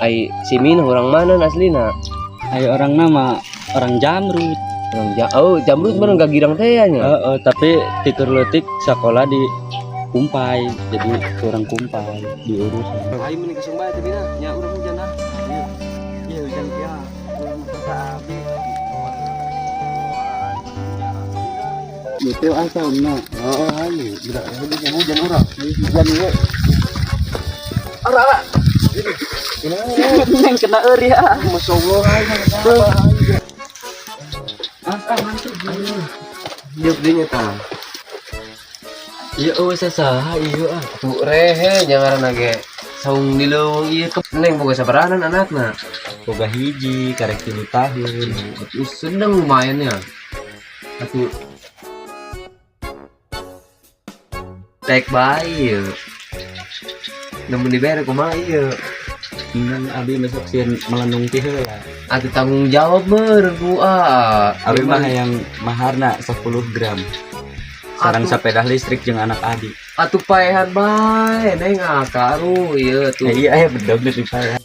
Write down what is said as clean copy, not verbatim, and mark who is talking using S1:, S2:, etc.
S1: Ai si Minah orang mana aslina?
S2: Ayo, orang nama orang Jamrut.
S1: Orang ja oh, Jamrut mana gak girang teh nya.
S2: Heeh, tapi ti keur leutik sekolah di Kumpai, jadi kurang Kumpai diurus.
S1: Ayo mending kasung bae teh, Minah. Nya urang hujan ah.
S2: Iya, hujan ya. Urang abi. Itu asalna.
S1: Oh, ayo. Budak hujan hujan urang.
S2: Hujan ieu.
S1: Ara ara.
S2: Neng kena euri ah.
S1: Masya Allah, ayo.
S2: Ah, ah, masuk.
S1: Diuk dinya tah.
S2: Iya, eueuh sasaha ieu ah?
S1: Tuh rehe nya ngaranna ge. Saung di leuweung ieu ke neng boga sabarahan anakna?
S2: Boga hiji, karek 3 tahun.
S1: Atuh sedang lumayan ya. Atuh tek bae ieu. Namun dibere kumaha ieu?
S2: Neng abi masuk sieun melenung ti heula.
S1: Atuh tanggung jawab meureun ku ah.
S2: Abi mah yang maharna 10 gram. Sarang
S1: Atuh.
S2: sepeda listrik jeung anak abi.
S1: Atuh paehan bae neng ah karu ieu tuh.
S2: Eh, iya aya bedog di paehan.